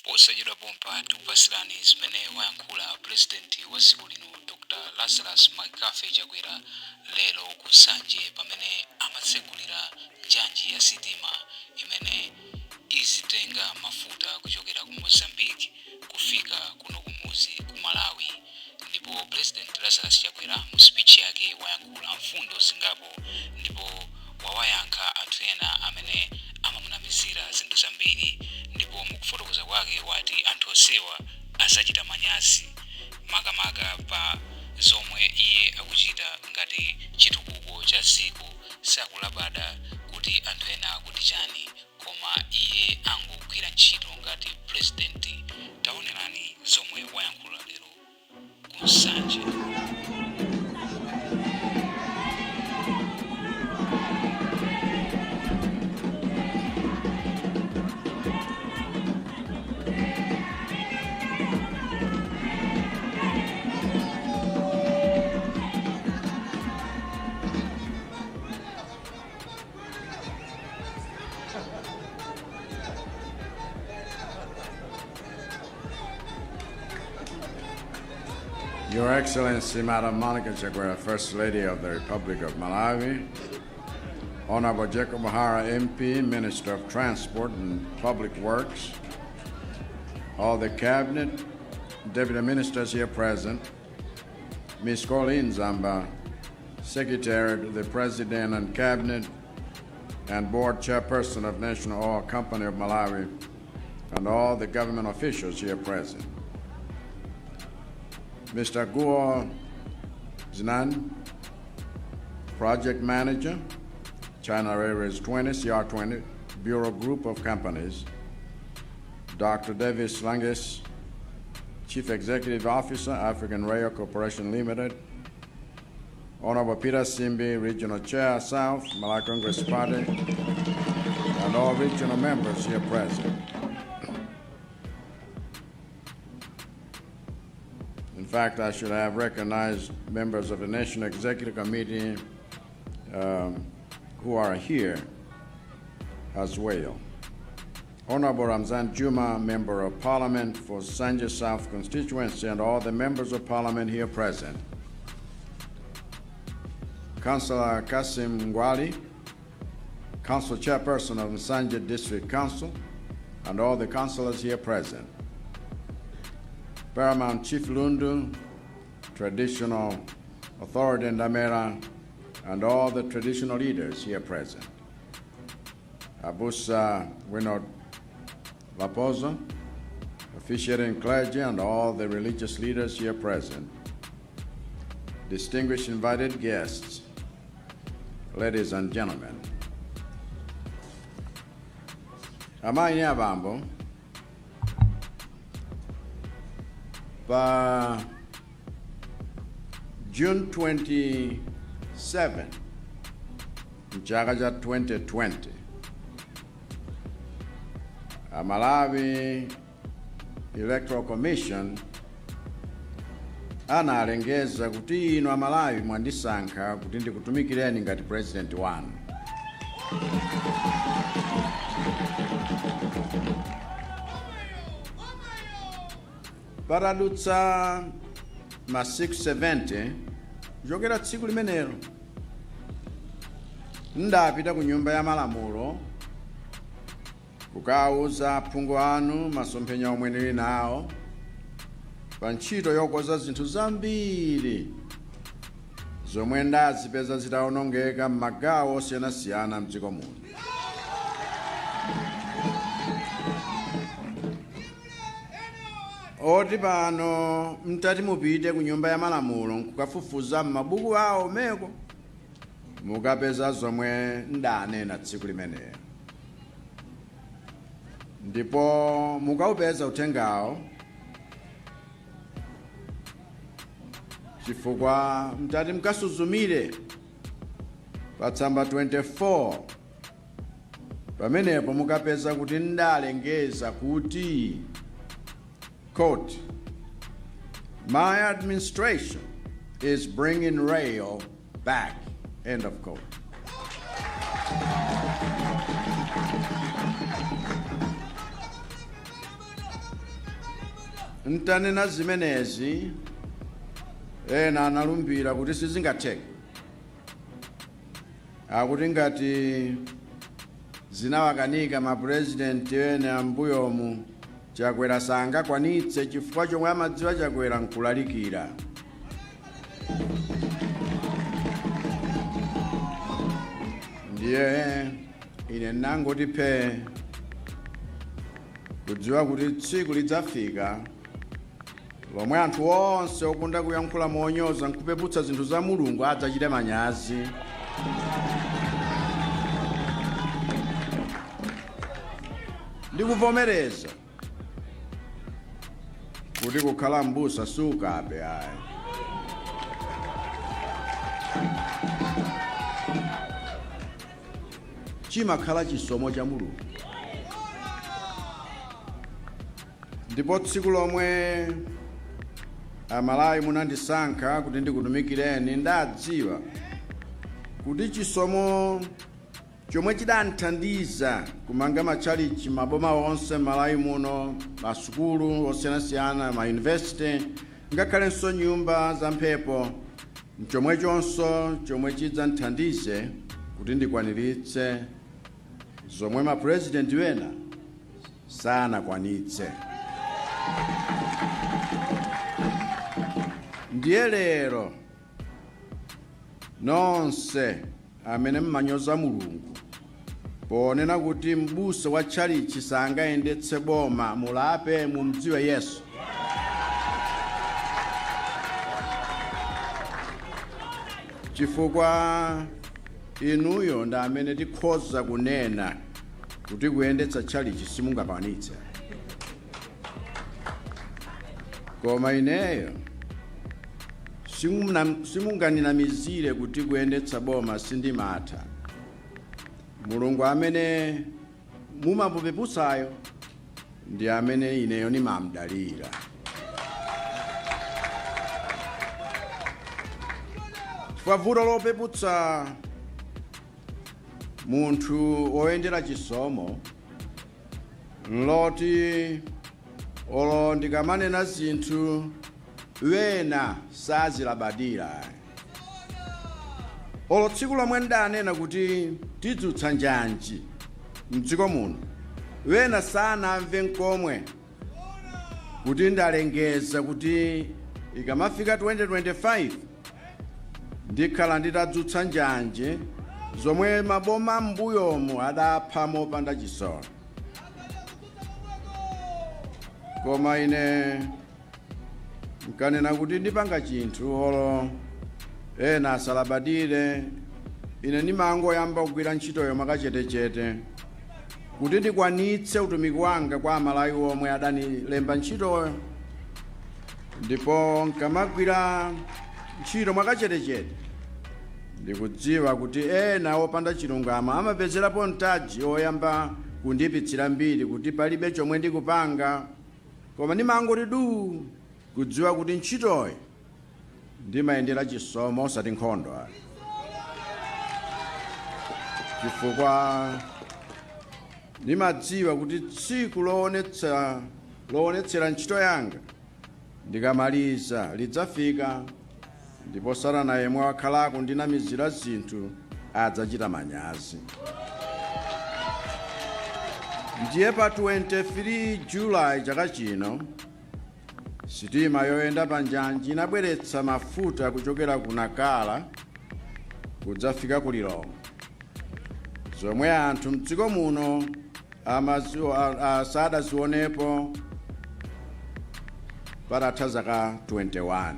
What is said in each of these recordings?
Posachedwa pompa tikupasirani zimene wayankhula Purezidenti wa dziko lino Dr Lazarus McCarthy Chakwera lero ku Nsanje pamene amatsegulira njanji ya sitima imene izitenga mafuta kuchokera ku Mozambique kufika kuno kumuzi ku Malawi. Ndipo President Lazarus Chakwera mu speech yake wayankhula mfundo zingapo ndipo wawayankha anthu ena amene amamunamizira zinthu zambiri ndipo mukufotokoza kwake wati anthu onsewa azachita manyazi makamaka pa zomwe iye akuchita ngati chitukuko cha dziko sakulabada kuti anthu ena akuti chani koma iye angogwira ntchito ngati president. Taonerani zomwe wayankhula lero ku Nsanje. Your Excellency, Madam Monica Chakwera, First Lady of the Republic of Malawi, Honorable Jacob Hara, MP, Minister of Transport and Public Works, all the Cabinet, Deputy Ministers here present, Ms. Colleen Zamba, Secretary to the President and Cabinet, and Board Chairperson of National Oil Company of Malawi, and all the government officials here present. Mr. Guo Zinan, Project Manager, China Railways 20, CR20, Bureau Group of Companies, Dr. Davis Langis, Chief Executive Officer, African Rail Corporation Limited, Honorable Peter Simbi, Regional Chair, South, Malawi Congress Party, and all regional members here present. In fact, I should have recognized members of the National Executive Committee who are here as well. Honorable Ramzan Juma, Member of Parliament for Nsanje South Constituency, and all the members of Parliament here present. Councillor Kasim Ngwali, Council Chairperson of Nsanje District Council, and all the councillors here present. Paramount Chief Lundu, Traditional Authority Ndamera, and all the traditional leaders here present. Abusa Winod Laposa, officiating clergy, and all the religious leaders here present. Distinguished invited guests, ladies and gentlemen. Amayi abambo, pa June 27 mchaka cha 2020, Malawi Electoral Commission analengeza kuti inu Amalawi mwandisankha kuti ndikutumikireni ngati president wanu. Patadutsa masiku 70 kuchokera tsiku limenelo, ndapita ku Nyumba ya Malamulo kukawuza aphungu anu masomphenya omwe ndili nawo pa ntchito yokonza zinthu zambiri zomwe ndazipeza zitawonongeka m'magawo osiyanasiyana mdziko muno. Oti pano mtati mupite ku Nyumba ya Malamulo nkukafufuza m'mabuku awo meko, mukapeza zomwe ndanena tsiku limenelo, ndipo mukaupeza uthengawo, chifukwa mtati mukasuzumire pa tsamba 24 pamenepo mukapeza kuti ndalengeza kuti, quote, "My administration is bringing rail back," end of quote. Ntanena zimenezi, ena analumbira kuti sizingatheke, akuti ngati zinawakanika mapurezidenti ena ambuyomu, Chakwera sangakwanitse, chifukwa chomwe amadziwa Chakwera nkulalikira. Ndiye ine nangoti phee, kudziwa kuti tsiku lidzafika lomwe anthu onse okonda kuyankhula monyoza nkupeputsa zinthu za Mulungu adzachite manyazi. Ndikuvomereza kuti kukhala mbusa sukape ayi. Chimakhala chisomo cha Mulungu. Ndipo tsiku lomwe Amalawi munandisankha kuti ndikutumikireni, ndadziwa kuti chisomo chomwe chidanthandiza kumanga matchalichi maboma onse Malawi muno, masukulu osiyanasiyana, mayunivesite, ngakhalenso nyumba za mphepo, nchomwechonso chomwe chidzanthandize kuti ndikwaniritse zomwe mapurezidenti wena sanakwanitse. Ndiye lero nonse amene mmanyoza Mulungu ponena kuti mbusa wa tchalichi sangayendetse boma, mulape, mumdziwe Yesu. Chifukwa inuyo ndi amene tikhoza kunena kuti kuyendetsa tchalichi simungakwanitse, koma ineyo simunganinamizire kuti kuyendetsa boma sindimatha. Mulungu amene mumamupeputsayo ndi amene ineyo nimamdalira. Chifukwa vuto lopeputsa munthu woyendera chisomo nloti olo ndikamanena zinthu wena sazilabadira. Olo tsiku lomwe ndanena kuti tidzutsa njanji mdziko muno, wena sanamve nkomwe kuti ndalengeza kuti ikamafika 2025 ndikhala nditadzutsa njanji zomwe maboma m'mbuyomu adapha mopanda chisoni. Koma ine nkanena kuti ndipanga chinthu, olo ena asalabadire, ine ndimangoyamba kugwira ntchitoyo mwakachetechete kuti ndikwanitse utumiki wanga kwa Amalawi omwe adanilemba ntchitoyo. Ndipo nkamagwira ntchito mwakachetechete, ndikudziwa kuti ena opanda chilungamo amapezerapo mtaji oyamba kundipitsira mbiri kuti palibe chomwe ndikupanga, koma ndimangoti du, kudziwa kuti ntchitoyi ndimayendera chisomo osati nkhondo ayi, chifukwa ndimadziwa kuti tsiku loonetsera ntchito yanga ndikamaliza lidzafika, ndipo Satana yemwe wakhalako ndinamizira zinthu adzachita manyazi. Ndiye pa 23 Julayi chaka chino, sitima yoyenda pa njanji inabweretsa mafuta kuchokera ku Nakala kudzafika ku Lilongwe, zomwe anthu mdziko muno sadazionepo patatha zaka 21.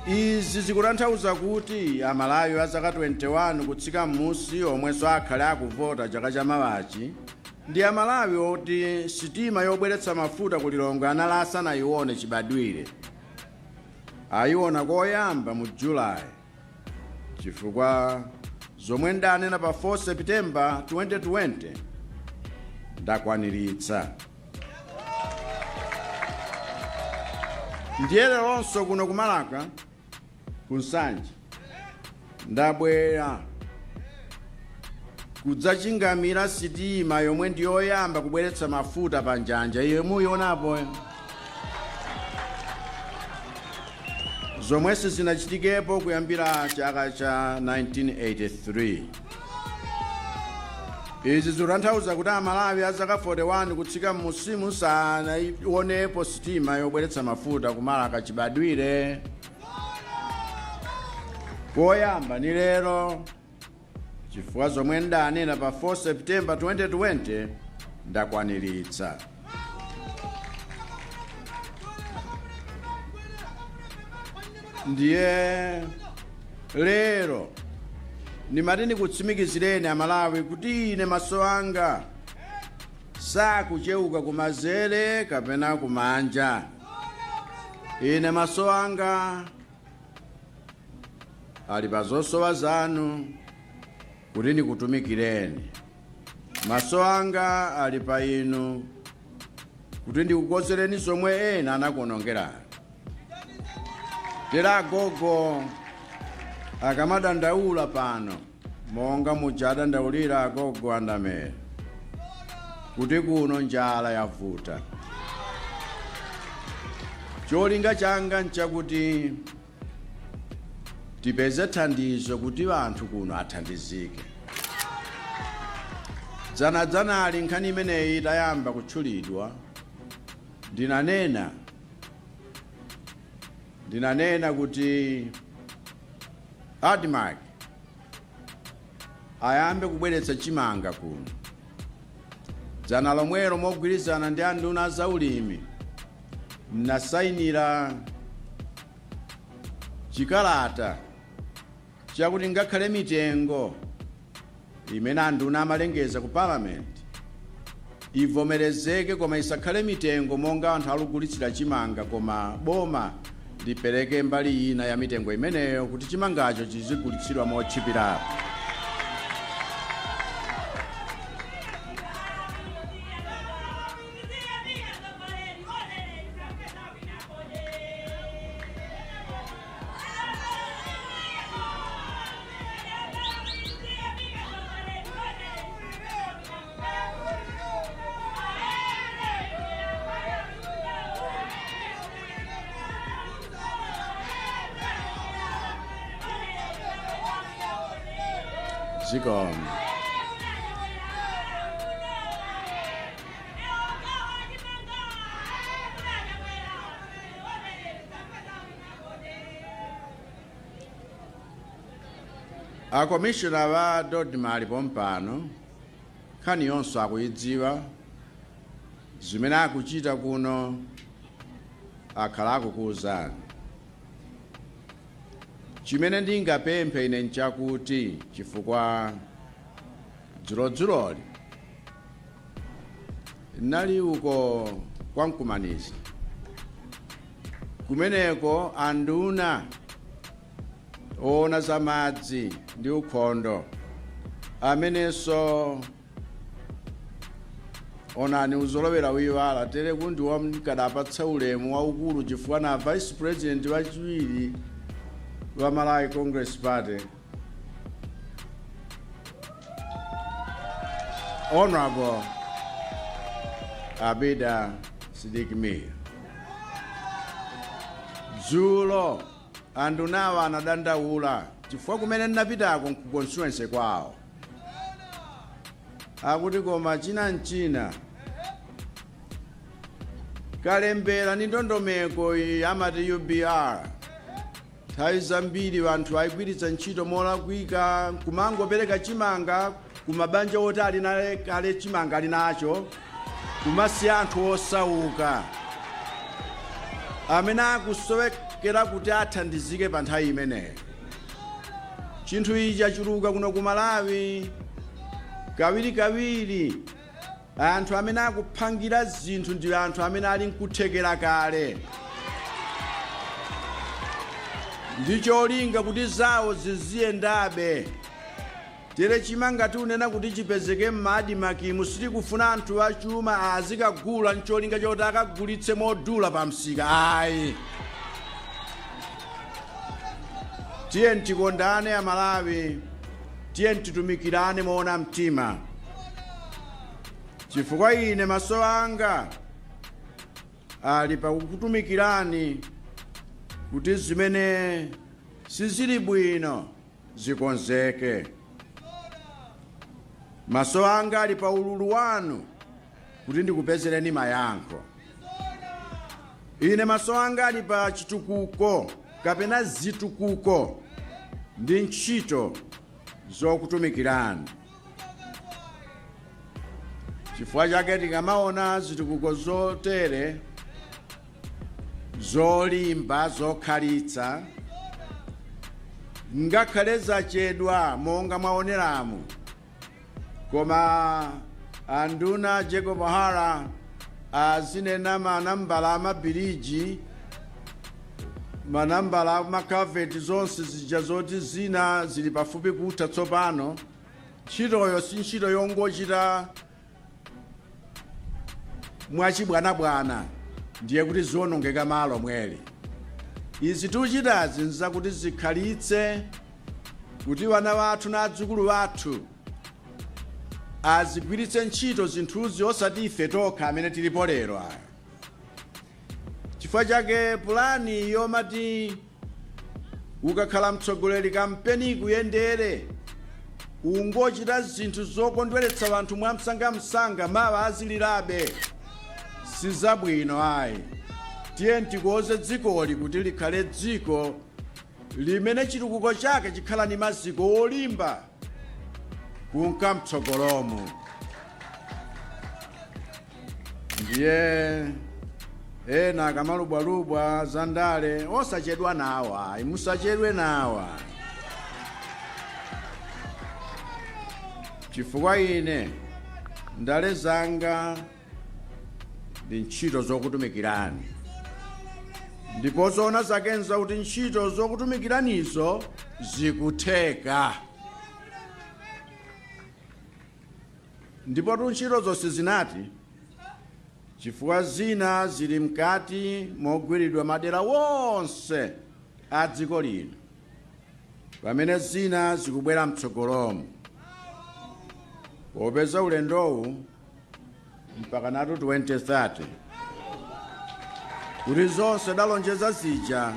Izi zikutanthauza kuti Amalawi a zaka 21 kutsika m'musi, omwenso akhale akuvota chaka chamawachi, ndi Amalawi oti sitima yobweretsa mafuta ku Lilongwe anali asanayione chibadwire. Ayiona koyamba mu Julayi, chifukwa zomwe ndanena pa 4 September 2020 ndakwaniritsa. Ndiye leronso kuno kumalaka ku Nsanje ndabwera Kudzachingamira sitima yomwe ndi yoyamba kubweretsa mafuta pa njanja iyo muyionapo, zomwe sizinachitikepo kuyambira chaka cha 1983. Izi zikutanthauza kuti Amalawi a zaka 41 kutsika m'musimu sanaionepo sitima yobweretsa mafuta ku Marka chibadwire. Koyamba ni lero, chifukwa zomwe ndanena pa 4 September 2020 ndakwaniritsa. Ndiye lero ndimati ndikutsimikizireni Amalawi kuti ine maso anga sakucheuka kumazere kapena kumanja. Ine maso anga ali pa zosowa zanu kuti ndikutumikireni. Maso anga ali pa inu kuti ndikukonzereni zomwe ena anakuonongerani. Tera agogo akamadandaula pano, monga muja adandaulira agogo andamere kuti kuno njala yavuta, cholinga changa nchakuti tipeze thandizo kuti anthu kuno athandizike. Dzanadzanali nkhani imeneyi itayamba kutchulidwa, ndinanena kuti ADMARC ayambe kubweretsa chimanga kuno. Dzana lomwelo, mogwirizana ndi anduna zaulimi, nasayinira chikalata chakuti ngakhale mitengo imene anduna amalengeza ku Parliament ivomerezeke, koma isakhale mitengo monga anthu alugulitsira chimanga, koma boma lipereke mbali ina ya mitengo imeneyo kuti chimangacho chizigulitsidwa motchipirapo. Zikomo. Akomishona wa DoDMA alipo mpano, nkhani yonse akuyidziwa. Zimene akuchita kuno akhala akukuwuzani. Chimene ndingapemphe ine nchakuti, chifukwa dzulodzuloli nali uko kwa Mkumaniza, kumeneko anduna oona za madzi ndi ukhondo, amenenso onani uzolowera wiwala tere kundi wamkadapatsa ulemu waukulu chifukwa na vice president wachiwiri wa Malawi Congress Party, Honorable Abida Sidik Mia. Dzulo andunawa anadandaula chifukwa kumene ndinapitako nku constituency kwawo, akuti koma china nchina kalembera ndi ndondomeko iyi amati UBR, nthawi zambiri anthu ayigwiritsa ntchito molakwika, kumangopereka chimanga kumabanja oti ali nale kale chimanga ali nacho, kumasiya anthu osauka amene akusowekera kuti athandizike pa nthawi imeneyo. Chinthu ichi chachuluka kuno ku Malawi. Kawirikawiri anthu amene akuphangira zinthu ndi anthu amene ali nkuthekera kale, ndi cholinga kuti zawo ziziyendabe. Tere chimanga tiunena kuti chipezeke m'ma ADMARC mu, sitikufuna anthu achuma azikagula ncholinga choti akagulitse modula pa msika, ayi. Tiye tikondane Amalawi. Tiyeni titumikirane moona mtima, chifukwa ine maso anga ali pakukutumikirani kuti zimene sizili bwino zikonzeke. Maso anga ali pa ululu wanu kuti ndikupezereni mayankho. Ine maso anga ali pa chitukuko kapena zitukuko ndi ntchito zokutumikirani. Chifukwa chake tikamaona zitukuko zotere zolimba, zokhalitsa, ngakhale zachedwa monga mwaoneramu, koma anduna Jacob Hara azinena manambala amabiriji, manambala amakaveti, zonse zija zoti zina zili pafupi kutha tsopano. Ntchitoyo si ntchito yongochita mwachibwanabwana ndiye kuti ziwonongeka malo mweli. Izi tikuchitazi nzakuti zikhalitse, kuti vana vathu na adzukulu vathu azigwiritse ntchito zinthuzi, osati ife tokha amene tilipo lero aya. Chifukwa chake pulani yomati ukakhala mtsogoleri kampeni kuyendere ungochita zinthu zokondweretsa anthu mwamsangamsanga, mawa azilirabe, sizabwino ayi. Tiye tikoze dzikoli kuti likhale dziko limene chitukuko chake chikhala ndi maziko olimba kunka mtsogolomu. Ndiye ena akamalubwalubwa za ndale, osachedwa nawo ayi, musachedwe nawo ayi, chifukwa ine ndale zanga ndi ntchito zokutumikirani, ndipo zoona zakenza kuti ntchito zokutumikiranizo zikutheka. Ndipo tu ntchito zonse zinati, chifukwa zina zili mkati mogwiridwa madera wonse a dziko lino, pamene zina zikubwera mtsogolomo, popeza ulendowu mpaka natu 2030, kuti zonse dalonjeza zija,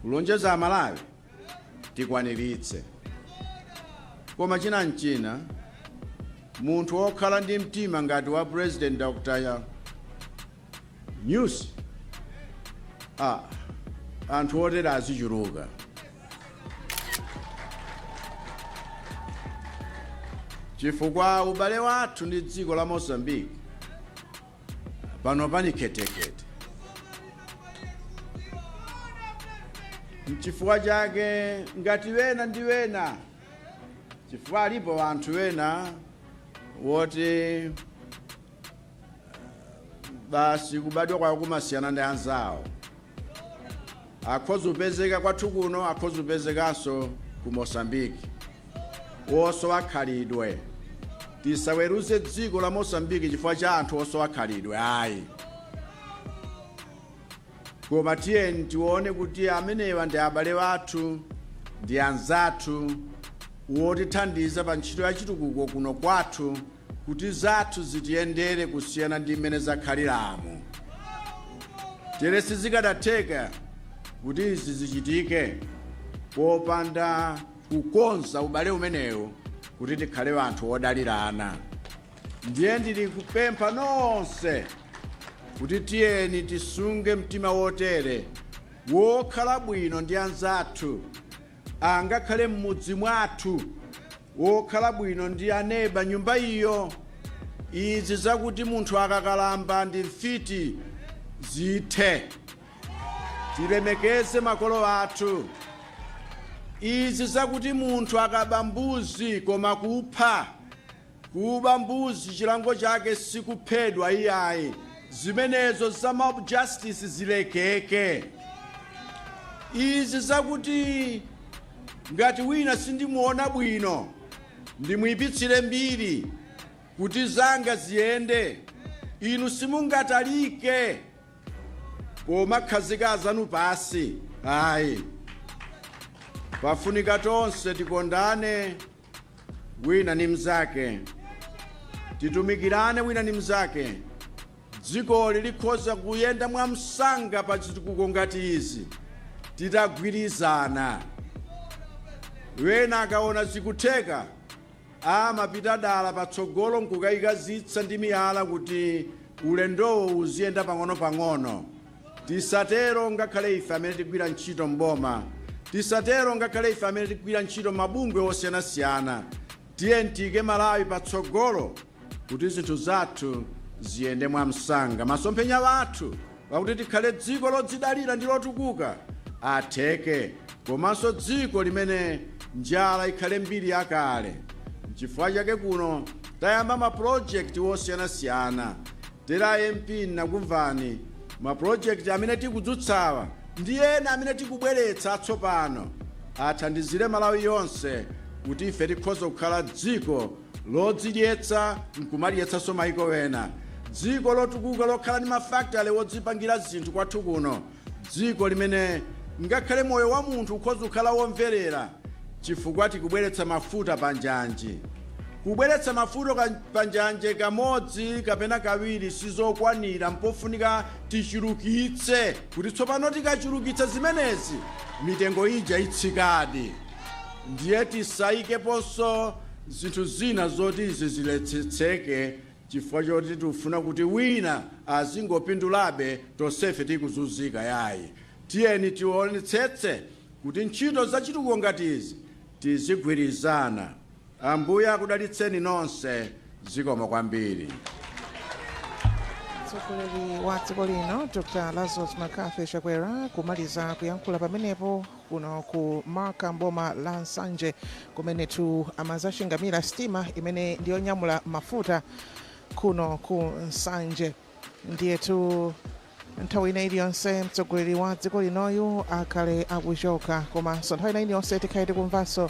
kulonjeza Amalawi, tikwaniritse. Koma china nchina, munthu wokhala ndi mtima ngati wa President Dr. Nyusi, anthu otere azichuluka, chifukwa ubale wathu ndi dziko la Mozambique pano pani khetekhete. Nchifukwa chake ngati wena ndi wena, chifukwa alipo anthu wena woti basi kubadwa kwawo kumasiyana ndi anzawo, akhoza kupezeka kwathu kuno, akhoza kupezekanso ku Mosambiki, osowa khalidwe. Tisaweruze dziko la Mosambiki chifukwa cha anthu osowa khalidwe ayi, koma tiyeni tione kuti amenewa ndi abale athu, ndi anzathu wotithandiza pa ntchito ya chitukuko kuno kwathu, kuti zathu zitiyendere kusiyana ndi mmene zakhaliramo. Tere sizikadatheka kuti izi zichitike popanda kukonza ubale umenewu kuti tikhale anthu odalirana. Ndiye ndili kupempha nonse kuti tiyeni tisunge mtima wotere wokhala bwino ndi anzathu, angakhale m'mudzi mwathu, wokhala bwino ndi aneba nyumba iyo. Izi zakuti munthu akakalamba ndi mfiti zithe. Tilemekeze makolo athu. Izi zakuti munthu akaba mbuzi, koma kupha, kuba mbuzi chilango chake sikuphedwa iyayi, zimenezo za mob justice zilekeke. Izi zakuti ngati wina sindimuona bwino ndimuyipitsire mbiri kuti zanga ziyende, inu simungatalike pomakhazika azanu pasi ayi. Pafunika tonse tikondane wina ni mnzake, titumikirane wina ni mnzake. Dzikoli likhoza kuyenda mwamsanga pa chitukuko ngati izi titagwirizana. Wena akaona zikutheka amapita dala patsogolo nkukayikazitsa ndi miyala kuti ulendowo uziyenda pang'ono-pang'ono. Tisatero, ngakhale ife amene tigwira ntchito mboma, tisatero ngakhale ife amene tigwira ntchito mabungwe osiyanasiyana. Tiye tiyike Malawi patsogolo kuti zinthu zathu ziyende mwamsanga. Masomphenya wathu pakuti tikhale dziko lodzidalira ndi lotukuka atheke, komanso dziko limene njala ikhale mbiri yakale. Nchifukwa chake kuno tayamba mapulojekiti osiyanasiyana. Tera MP, nakumvani. Mapulojekiti amene tikudzutsawa ndi ena amene tikubweretsa atsopano athandizire Malawi yonse kuti ife tikhoza kukhala dziko lodzidyetsa nkumadyetsanso maiko ena, dziko lotukuka lokhala ndi mafakitale wodzipangira zinthu kwathu kuno, dziko limene ngakhale moyo wa munthu ukhoza kukhala womverera chifukwa tikubweretsa mafuta panjanji. Kubweretsa mafuta panjanje kamodzi kapena kawiri sizokwanira, mpofunika tichulukitse, kuti tsopano tikachulukitsa zimenezi mitengo ija itsikadi. Ndiye tisayikeponso zinthu zina zoti izi ziletsetseke chifukwa choti tikufuna kuti wina azingopindulabe tonsefe tikuzunzika, yayi. Tiyeni tionetsetse kuti ntchito zachitukuko ngati izi tizigwirizana. Ambuye akudalitseni nonse. Zikomo kwambiri. Mtsogoleri wa dziko lino Dr Lazarus McCarthy Chakwera kumaliza kuyankhula pamenepo kuno ku Marka, mboma la Nsanje, kumenetu amazachingamira sitima imene ndiyonyamula mafuta kuno ku Nsanje. Ndiyetu nthawi ina iliyonse mtsogoleri wa dziko linoyu akhale akuchoka, komanso nthawi ina iliyonse tikhale tikumvanso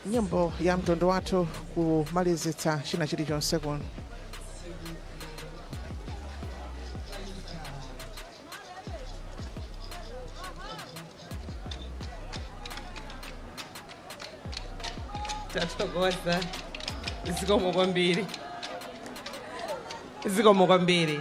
nyimbo ya mtundu wathu kumalizitsa china chilichonse kuno. Tathokoza, zikomo kwambiri, zikomo kwambiri.